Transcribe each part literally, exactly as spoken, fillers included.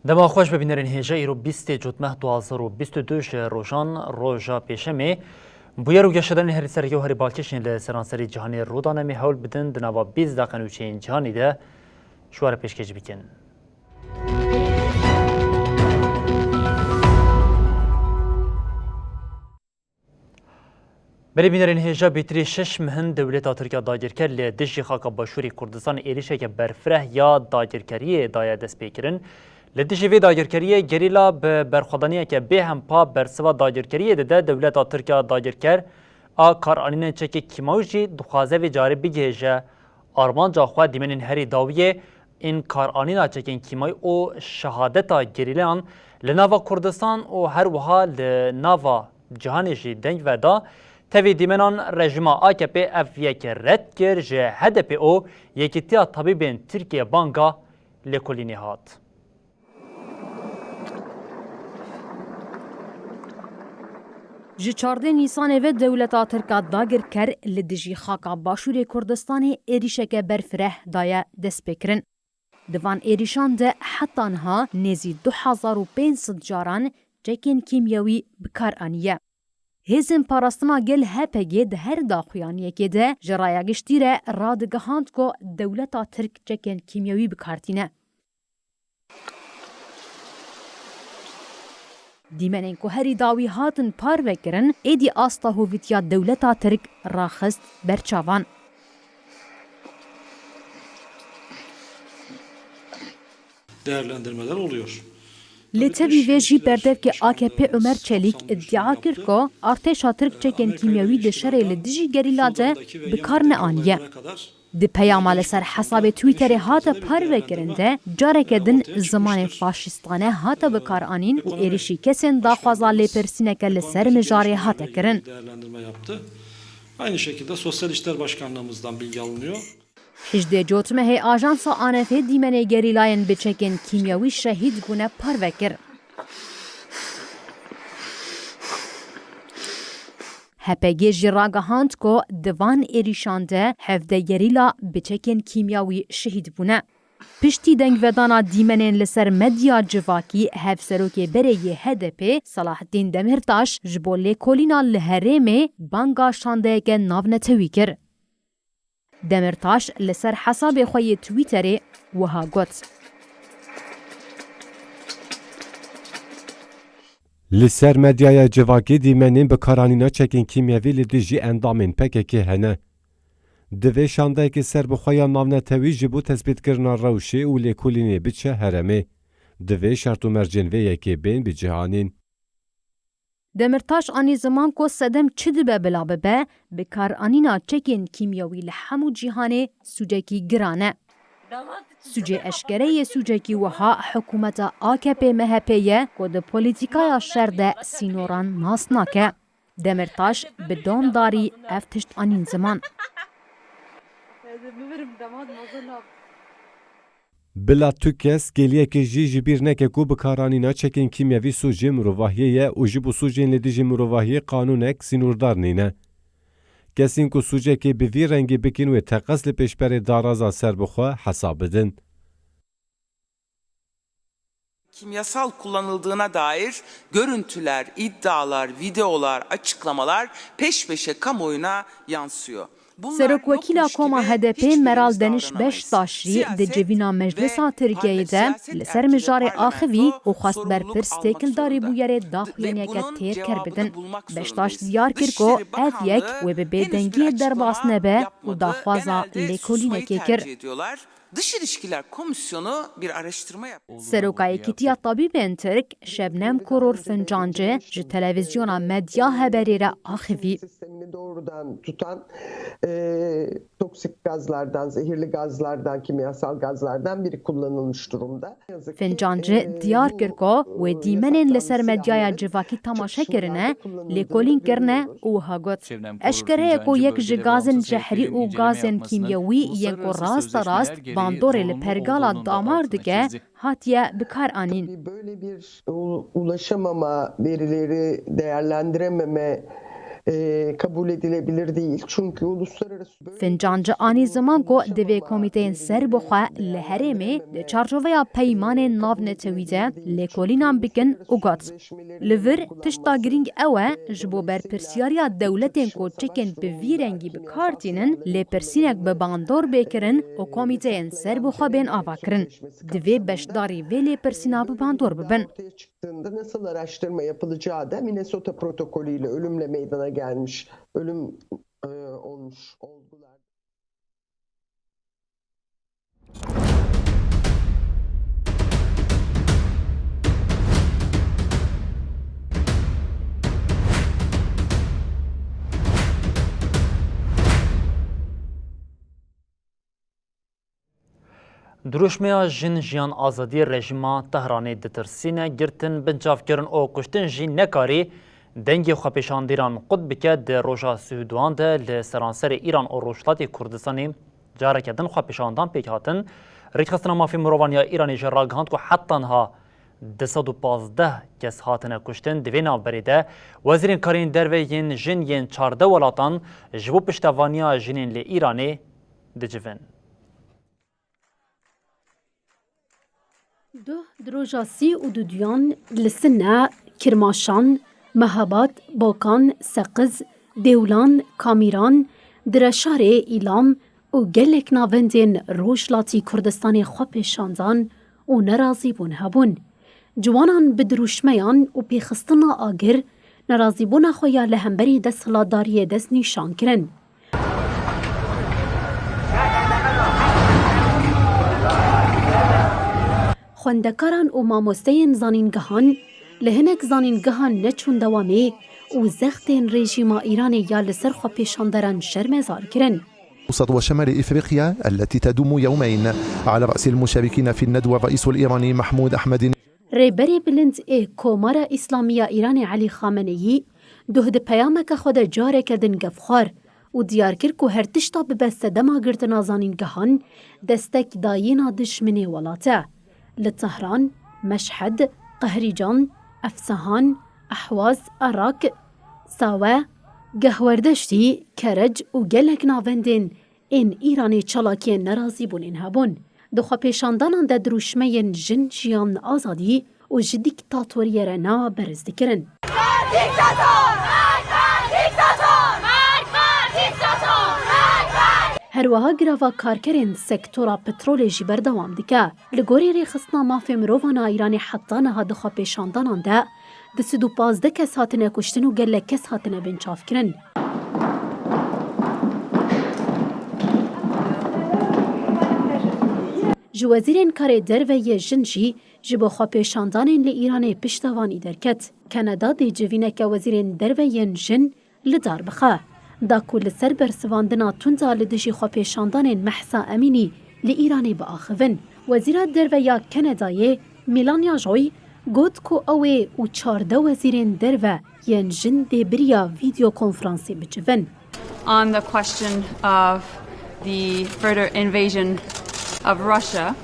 Dema xweş be bînerên hêja, îro bîstê Cotmeh du hazar û bîst û du ji rojan roja Pêşemê. Bûyer û geşedanên herî sereke û herî balkêş ên li seranserî cîhanê rû dane, em ê hewl bidin di nava bîst deqe nûçeyên cîhanê de ji we re pêşkêş bikin. Berê bînerên hêja, bêtirî şeş meh in dewleta Tirk ya dagirker li dijî xaka Başûrê Kurdistanê êrîşeke berfireh ya dagirkeriyê daye destpêkirin. Li dijî vê dagirkeriyê gerîla bi berxwedaniyeke bêhempa bersiva dagirkeriyê dide. Dewleta Tirk ya dagirker a karanîna çekê kîmawî jî dixwaze vê carê bigihêje armanca xwe. Dîmenên herî dawiyê ên karanîna çekên kîmayî û şehadeta gerîlayan li nava Kurdistan û her wiha li nava cîhanê jî deng veda. Tevî dîmenan rejîma A K P ev yek red kir, ji H D P û Yekîtiya Tabîbên Tirkiye banga lêkolînê hat. Ji çardeh Nîsanê ve dewleta Tirk a dagirker li dijî xaka Başûrê Kurdistanê êrîşeke berfireh daye destpêkirin. Di van êrîşan de heta niha nêzî du hezar û pênc sed caran çekên kîmyewî bi kar aniye. Hêzên Parastina Gel, H P G, di her daxuyaniyekê de ji raya giştî re radigihand ku dewleta Tirk çekên kîmyewî bi kar tîne. Dîmenên ku herî dawî hatin parvekirin, êdî asta hovîtiya dewleta Tirk raxist ber çavan. Değerlendirmeler oluyor. Lê tevî vê jî berdevkê A K P Ömer Çelik îdia kir ku artêşa Tirk çekên kîmyewî di şerê li dijî gerîla de bi kar neaniye. Di peyama li ser hesabê Twitterê hate parvekirin de careke din zimanê faşîstane hate bikaranîn û êrîşî kesên daxwaza lêpirsîneke li ser mijarê hate kirin. Aynı şekilde Sosyal İşler Başkanlığımızdan bilgi alınıyor. Hejdê Cotmehê ajansa Anefê dîmenê gerîlayên bi çekên kîmyewî şehîd bûne parve kir. H P G jî ragihand ku di van êrîşan de hevdeh gerîla bi çekên kîmyawî şehîd bûne. Piştî dengvedana dîmenên li ser medya civakî, hevserokê berê yê H D P Selahattîn Demirtaş ji bo lêkolîna li herêmê banga şandeyeke navnetewî kir. Demirtaş li ser hesabê xwe yê Twitterê wiha got. Li ser medyaya civakî dîmenên bikaranîna çekên kîmyevî li dijî endamên P K K hene. Divê şandeyekê serbixwe ya navnetewî ji bo tespîtkirina rewşê û lêkolînê biçe herêmê. Divê şert û mercên vê yekê bên bicihanîn. Demirtaş anî ziman ku sedem çi dibe bila bibe, bikaranîna çekên kîmyewî li hemû cîhanê sûcekî giran e. Sûcê eşkere yê sûcekî wiha hikûmeta A K P M H P ye ku di polîtîkaya şer de sînoran nas nake. Demirtaş bi domdarî ev tişt anîn ziman. Bila tu kes, gêliyekê jî ji bîr neke ku bikaranîna çekên kîmyevî sûcê mirovahiyê ye û ji bo sûcên li dijî mirovahiyê qanûnek sînordar nîne. Kesên ku sûcekê bi vî rengî bikin wê teqez li pêşberê daraza serbixwe hesab bidin. Kimyasal kullanıldığına dair görüntüler, iddialar, videolar, açıklamalar peş peşe kamuoyuna yansıyor. Serokwekîla Koma H D P Meral Deniş Beştaş jî di civîna Meclisa Tirkiyeyê de li ser mijarê axivî û xwest berpirs têkildarî bûyerê daxuyaniyeke têrker bidin. Beştaş diyar kir ku ev yek wê bi bêdengiyê derbas nebe û daxwaza lêkolînekê kir. Dış İlişkiler Komisyonu bir araştırma yaptı. Seroka Yekîtiya Tabîbên Tirk Şebnem Kurur Fincancî ji televîzyona Medya Haberî re axivî. Sistemini doğrudan tutan, e, toksik gazlardan, zehirli gazlardan, kimyasal gazlardan biri kullanılmış durumda. Fincancî diyar kir ku wê dîmenên li ser medyaya civakî temaşe kirine, lêkolîn kirine û wiha got, eşkere ye ku yek ji gazên jehrî û gazên kîmyewî yên ku rasterast bandorê li pergala damar dike, hatiye bikaranîn. Böyle bir u-, ulaşamama, verileri değerlendirememe e, kabul edilebilir değil. Çünkü uluslararası böyle Fincan ji anî ziman ku divê komîteyên serbixwe li herêmê di çarçoveya peymanên navnetewî de lêkolînan bikin û got, li vir tişta girîng ew e, ji bo berpirsiyariya dewletên ku çekên bi vî rengî bi kar tînin, lêpirsînek bi bandor bê kirin û komîteyên serbixwe bên avakirin. Divê beşdarî vê lêpirsîna bi bandor bibin. Çıktığında nasıl araştırma yapılacağı da Minnesota protokolüyle ölümle meydana gelmiş, ölüm, e, olmuş olgular. Dirûşmeya Jin Jiyan Azadî rejîma Tehranê ditirsîne, girtin, binçavkirin û kuştin jî nekarî dengê xwepêşandîran qut bike. Di roja sî û duan de li seranserê Îran û Rojhilatê Kurdistanê careke din xwepêşandan pêk hatin. Rêkxistina Mafê Mirovan ya Îranê jî ragihand ku heta niha du sed û pazdeh kes hatine kuştin. Di vê navberê de wezîrên karên derve yên jin yên çardeh welatan ji bo piştevaniya jinên li Îranê dicivin. Duh di roja sî û duduyan li Sine, Kirmaşan, Mehabad, Bokan, Seqiz, Dêwlan, Kamîran, Direşarê, Îlam û gelek navendên Rojhilatî Kurdistanê xwepêşandan û nerazîbûn hebûn. Ciwanan bi dirûşmeyan û pêxistina agir nerazîbûna xwe ya li hemberî desthilatdariyê destnîşan kirin. Xwendekaran û mamosteyên zanîngehan li hinek zanîngehan neçûn dewamê û zextên rejîma Îranê ya li ser xwepêşanderan şermezar kirin. الأوسط وشمال إفريقيا التي تضم يومين. على رأس المشاركين في الندوة الرئيس الإيراني محمود أحمد. Rêberê bilind ê Komara Îslamî ya Îranê Elî Xameneyî duh di peyameke xwe de careke din gefxwar û diyar kir ku her tişta bibe sedema girtina zanîngehan destek dayîna dijminê welat e. Li Tehran, Meşhed, Qehrîcan, Efsehan, Ehwaz, Erak, Sawe, Gehwerdeştî, Kerec û gelek navendên ên Îranê çalakiyên nerazîbûnên hebûn. Di xwepêşandanan de dirûşmeyên Jin, Jiyan, Azadî û Ji Dîktatoriyê Re Na beriz dikirin. Her wiha girava karkerên sektora petrolê jî berdewam dike. Li gorî Rêxistina Mafê Mirovan a Îranê heta niha di xwepêşandanan de du sed û pazdeh kes hatine kuştin û gelek kes hatine binçavkirin. Ji wezîrên karê derve yê jin jî ji bo xwepêşandanên li Îranê piştevanî derket. Kanada dê civîneke wezîrên derve yên jin li dar bixe, da ku li ser bersivandina tunda li dijî xwepêşandanên Mehsa Emînî li Îranê biaxivin. Wezîra Derve ya Kanadayê Melania Joy got ku ew ê û çardeh wezîrên derve yên jin dê bi riya vîdeo konferansê bicivin. On the question of the further invasion of Russia,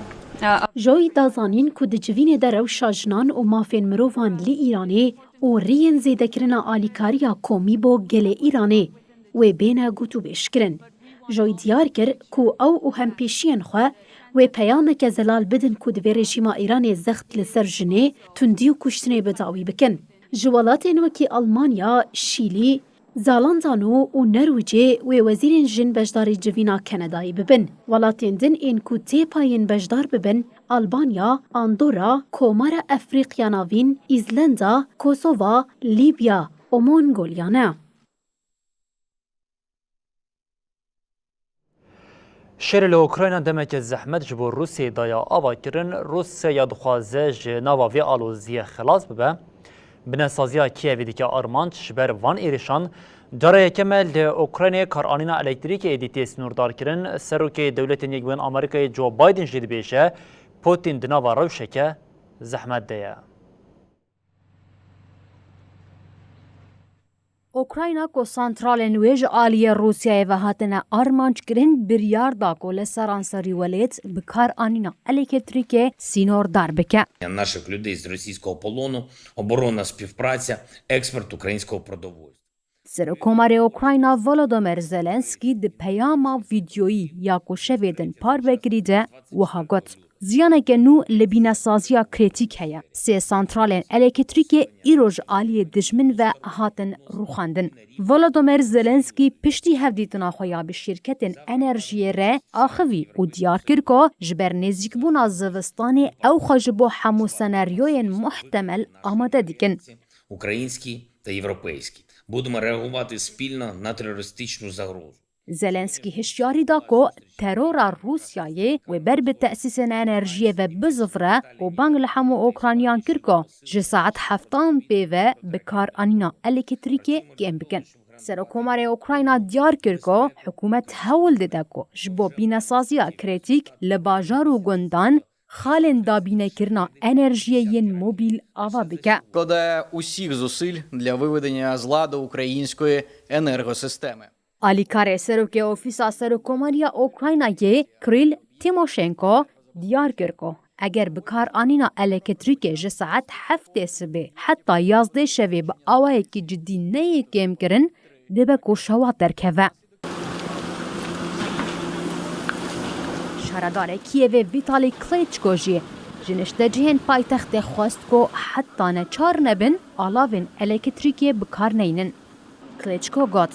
uh, Joy da zanîn ku di civînê de rewşa jinan û mafên mirovan li Îranê û riyên zêdekirina alîkariya komî bo gelê Îranê wê bêne gotûbêjkirin. Joy diyar kir ku ew û hempêşiyên xwe wê peyameke zelal bidin ku divê rejîma Îranê zext li ser jinê, tundî û kuştinê bi dawî bikin. Ji welatên wekî Almanya, Şîlî, Zalandano û Nerwicê wê wezîrên jin beşdarî civîna Kanadayê bibin. Welatên din ên ku tê payên beşdar bibin, Albanya, Andorra, Komara Efrîqya Navîn, Îzlanda, Kosova, Lîbya û Mongolya ne. Şerê li Ukrayna demeke zehmet ji bo Rûsyayê daye avakirin. Rûsya ya dixwaze ji nava vê aloziyê xilas bibe. Binesaziya Kiyevê dike armanc ji ber van êrişan. Cara yekem e li Ukraynayê karanîna elektrîkê êdî tê sînordarkirin. Serokê Dewletên Yekbûyên Amerîkayê Joe Biden jî dibêje, Putin di nava rewşeke zehmet de ye. Ukrayna ku santralên wê ji aliyê Rûsyayê ve hatine armanckirin, biryar da ku li seranserî welêt bi kar anîna elektrîkê sînordar bike. Наших людей з російського полону, оборонна співпраця, експорт українського продовольства. Serokkomarê Ukrayna Volodymyr Zelensky di peyama vîdyoyî ya ku şevê din parve kirî de wiha got, Ziyaneke nû li bînesaziya Krêtîk heye. Sê santralên elektrîkê îro ji aliyê dijmin ve hatin rûxandin. Volodymyr Zelensky piştî hevdîtina xwe ya bi şîrketên enerjiyê re axivî û diyar kir ku ji ber nêzîkbûna zivistanê ew xwe ji bo hemû senaryoyên muhtemel amade dikin. Українські та європейські. Будемо реагувати спільно на терористичну загрозу. Zelensky hişyarî da ku terora Rûsyayê wê ber bi tesîsên enerjiyê ve bizivre û bang li hemû Ukrayniyan kir ku ji saet heftan pê ve bikaranîna elektrîkê kêm bikin. Serokkomarê Ukrayna diyar kir ku hikûmet hewl dide ku ji bo bînesaziya Krêtîk li bajar û gundan xalên dabînekirina enerjiyê yên mobîl ava bike. Вкладає усіх зусиль для виведення з ладу української енергосистеми. Alîkarê serokê Ofîsa Serokkomariya Ukraynayê Kirill Tîmoşenko diyar kir ku eger bikaranîna elektrîkê ji saet heftê sibê heta yazdê şevê bi awayekî cidî neyê kêmkirin, dibe ku şewa derkeve. Şaredarê Kiyevê Vîtalî Klitschko jî ji niştecihên paytextê xwest ku heta neçar nebin alavên elektrîkê bi kar neynin. Klitschko got,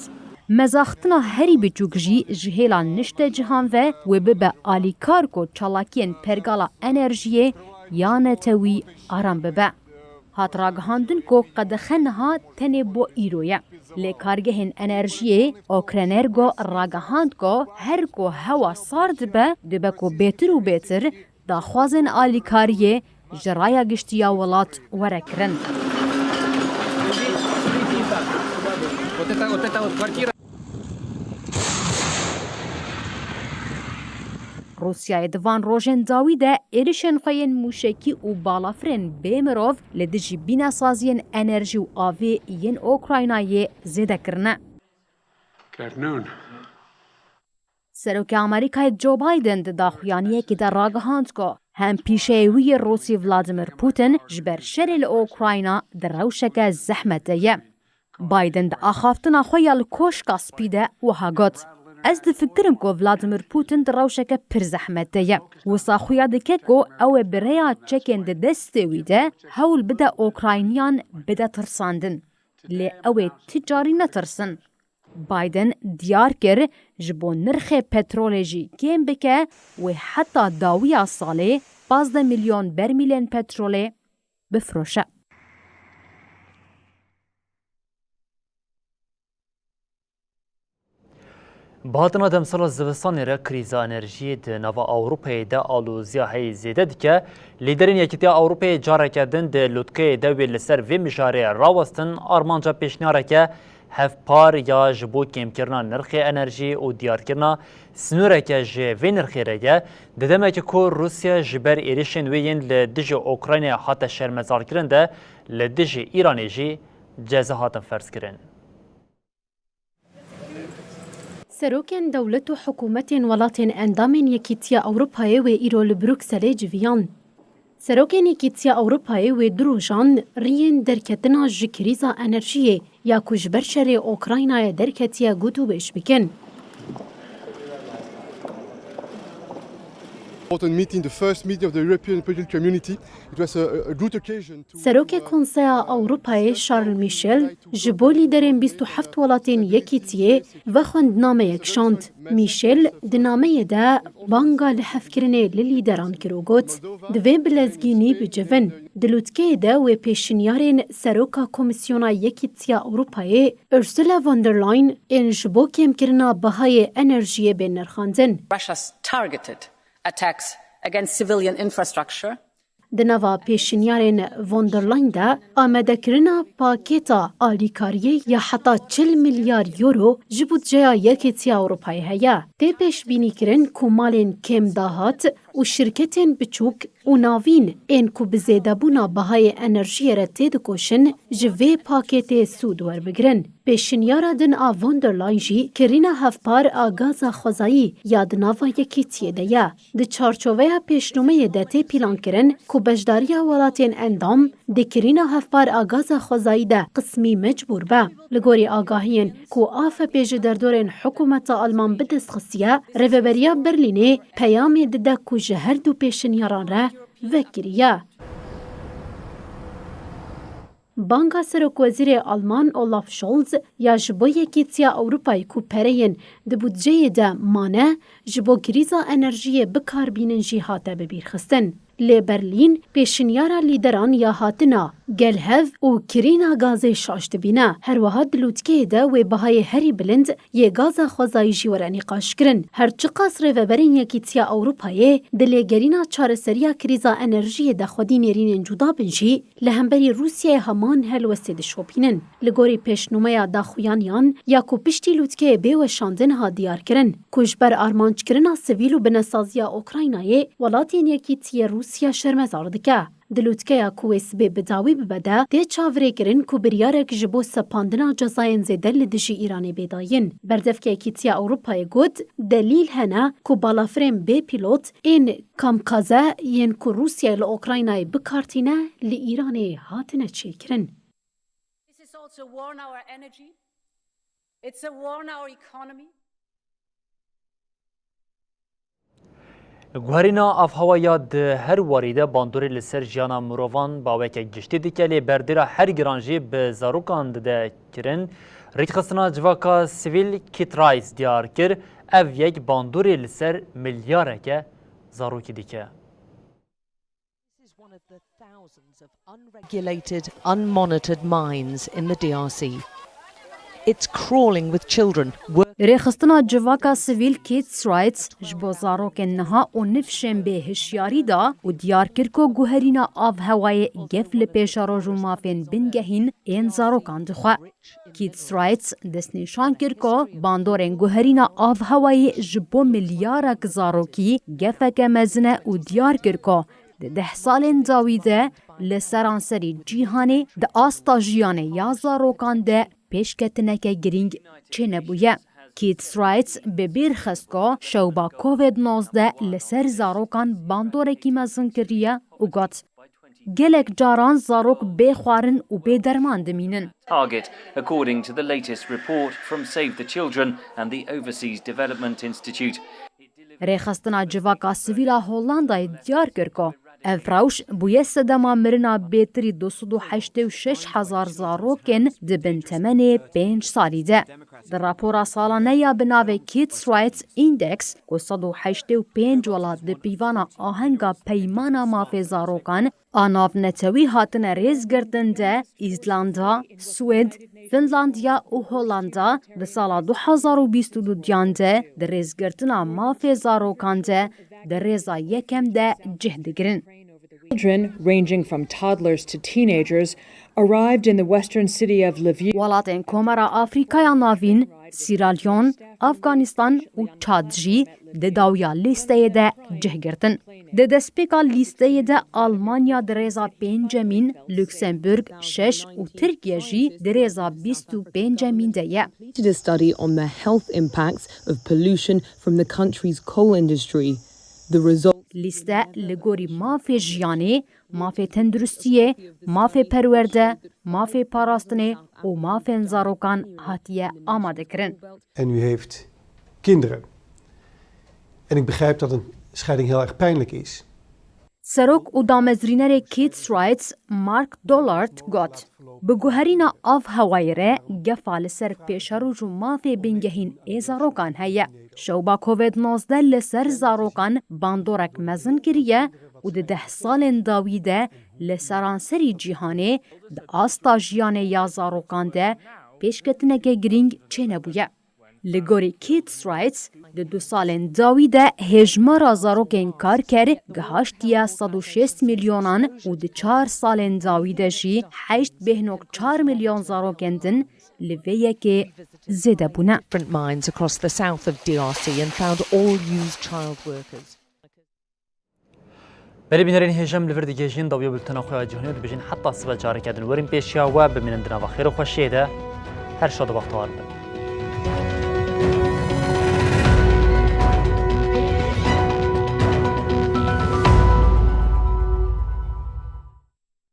Mezaxtina herî biçûk jî ji hêla niştecihan ve wê bibe alîkar ku çalakiyên pergala enerjiyê ya netewî aram bibe. Hat ragihandin ku qedexe niha tenê bo îro ye. Lê kargehên enerjiyê Ukrenergo ragihand ku her ku hewa sar dibe, dibe ku bêtir û bêtir daxwazên alîkariyê ji raya giştî ya welat were kirin. Rûsyayê di van rojên dawî de êrişên xwe yên mûşekî û balafirên bê mirov li dijî bînesaziyên enerjî û avê yên Ukraynayê zêde kirine. Good afternoon. Serokê Amerîkayê Joe Biden di daxuyaniyekê de ragihand ku hem pîşeyê wî yê Rûsî Vladimir Putin ji ber şerê li Ukrayna di rewşeke zehmet de ye. Biden di axaftina xwe ya li Koşka Spî de wiha got, Ez difikirim ku Vladimir Putin di rewşeke pir zehmet de ye. Wisa xuya dike ku ew ê bi rêya çekên di destê wî de hewl bide Ukrayniyan bide tirsandin. Lê ew ê ti carî netirsin. Biden diyar kir, ji bo nirxê petrolê jî kêm bike, wê heta dawiya salê pazdeh milyon bermîlên petrolê bifroşe. Bi hatina demsala zivistanê re krîza enerjiyê di nava Ewropayê de aloziya heyî zêde dike. Lîderên Yekîtiya Ewropayê careke din di lûtkeyê de wê li ser vê mijarê rawestin, armanca pêşniyareke hevpar ya ji bo kêmkirina nirxê enerjiyê û diyarkirina sînoreke ji vê nirxê re ye. Di demekê ku Rûsya ji ber êrişên wê yên li dijî Ukraynayê hate şermezarkirin de, li dijî Îranê jî ceza hatin ferzkirin. Serokên dewlet û hikûmetên welatên endamên Yekîtiya Ewropayê wê îro li Brukselê civiyan. Serokên Yekîtiya Ewropayê wê du rojan riyên derketina ji krîza enerjiyê ya ku ji ber şerê Ukraynayê derketiye gotûbêj bikin. Important meeting, the first meeting of the European Political Community. It was a, a good occasion to, Serokê uh, Konseya Ewropayê Charles Michel ji bo lîderên bîst û heft welatên Yekîtiyê vexwendnameyek şand. Michel di nameyê de banga lihevkirinê li lîderan kir û got, Divê bi lezgînî bicivin. Di lûtkeyê de wê pêşinyarên Seroka Komîsyona Yekîtiya Ewropayê Ursula von der Leyen ên ji bo kêmkirina bihayê enerjiyê bên nirxandin. Russia's targeted attacks against civilian infrastructure. Di nava pêşinyarên von der Leyen de amadekirina pakêta alîkariyê ya heta çil milyar euro ji budceya Yekîtiya Ewropayê heye. Tê pêşbînîkirin ku malên kêm dahat û şirketên biçûk û navîn ên ku bi zêdebûna bihayê enerjiyê re têdikoşin, ji vê pakêtê sûd werbigirin. Pêşinyara din a von der Leyen jî kirîna hevpar a gaza xwezayî ya di nava yekîtiyê de ye. Di çarçoveya pêşnûmeyê de tê pîlankirin ku beşdariya welatên endam di kirîna hevpar a gaza xwezayî de qismî mecbûr be. Li gorî agahiyên ku A F P ji derdorên hikûmeta Alman bi dest xistiye, Rêveberiya Berlînê peyamê dide ku ji her du pêşinyaran re vekirî ye. Banga Serokwezîrê Alman Olaf Scholz ya ji bo Yekîtiya Ewropayê ku pereyên di budceyê de mane, ji bo krîza enerjiyê bikarbînin jî hate bibîrxistin. Lê Berlîn pêşinyara lîderan ya hatina gelhev û kirîna gazê şaş dibîne. Her wiha di lûtkeyê de wê bihayê herî bilind yê gaza xwezayî jî were nîqaşkirin. Her çiqas rêveberên Yekîtiya Ewropayê di lêgerîna çareseriya krîza enerjiyê de xwedî nêrînên cuda bin jî, li hemberî Rûsyayê heman helwestê dişopînin. Li gorî pêşnûmeya daxuyaniyan ya ku piştî lûtkeyê bê weşandin hat diyarkirin, ku ji ber armanckirina sivîl û binesaziya Ukraynayê welatên Yekîtiyê Rûsya şermezar dike. Di lûtkeya ku wê sibê bi dawî bibe de tê çavirêkirin ku biryarek ji bo sepandina cezayên zêde li dijî Îranê bê dayîn. Berdevkê Yekîtiya Ewropayê got, delîl hene ku balafirên bê pîlot ên kamkaze yên ku Rûsyayê li Ukraynayê bi kar tîne, li Îranê hatine çêkirin. This is also war in our energy. It's a war in our economy. Guherîna avhewa ya di her warî de bandorê li ser jiyana mirovan bi aweke giştî dike, lê berdêra her giran jî bi zarokan dide kirin. Rêkxistina civaka sivîl Kit Rights diyar kir, ev yek bandorê li ser milyareke zarokî dike. This is one of the thousands of unregulated, unmonitored mines in the D R C. It's crawling with children. Rêxistina civaka sivîl Kids Rights ji bo zarokên niha û nifşên bê hişyarî da û diyar kir ku guherîna avhewayê gef li pêşeroj û mafên bingehîn ên zarokan dixwe. Kids Rights destnîşan kir ku bandorên guherîna avhewayê ji bo milyarek zarokî gefeke mezin e û diyar kir ku di deh salên dawî de li seranserî cîhanê di asta jiyanê ya zarokan de pêşketineke girîng çênebûye. Kids Rights bi bîr xist ku şewba Covid nozdeh li ser zarokan bandorekî mezin kiriye û got, gelek caran zarok bê xwarin û bê derman dimînin. Target, according to the latest report from Save the Children and the Overseas Development Institute. Rêxistina civaka sivîl a Hollandayê diyar kir ku ev rewş bûye sedema mirina bêtirî du sed û heştê û şeş hezar zarokên di bin temenê pênc salî de. Di rapora salane ya bi navê Kids Rights Index, ku sed û heştê û pênc welat di pîvana ahenga Peymana Mafê Zarokan a navnetewî hatine rêzgirtin de, Îzlanda, Swêd, Finlandiya û Hollanda di sala du hezar û bîst û duyan de di rêzgirtina mafê zarokan de di rêza yekem de cih digirin. Children, ranging from toddlers to teenagers, arrived in the western city of Lviv. Welatên Komara Afrîkaya Navîn, Sierra Leone, Afganistan û Çad jî di dawiya lîsteyê de cih girtin. Di destpêka lîsteyê de Almanya di rêza pêncemîn, Luksemburg şeş û Tirkiye jî di rêza bîst û pêncemîn de ye. Completed a study on the health impacts of pollution from the country's coal industry. The result Lîste li gorî mafê jiyanê, mafê tenduristiyê, mafê perwerde, mafê parastinê û mafên zarokan hatiye amadekirin. En u heeft kinderen. En ik begrijp dat een scheiding heel erg pijnlijk is. Serok û damezrînerê Kids Rights, Mark Dollard, got, bi guherîna avhewayê re gefa li ser pêşeroj û mafê bingehîn ê zarokan heye. Şewba Covid nozdeh li ser zarokan bandorek mezin kiriye û di deh salên dawî de li seranserî cîhanê di asta jiyanê ya zarokan de pêşketineke girîng çênebûye. Li gorî Kids Rights, di du salên dawî de hêjmara zarokên karker gihaştiye sed û şêst milyonan û di çar salên dawî de jî heşt bêhnok çar milyon zarokên din li vê yekê zêde bûne. Different mines across the south of D R C and found all used child workers. Belê bînerên hêja, em li vir digihêjin dawiya bultena xwe ya cîhanê û dibêjin heta sibe careke din werin pêşiya we, bimînin di nava xêr û xweşiyê de. Her şad û bextewar bin.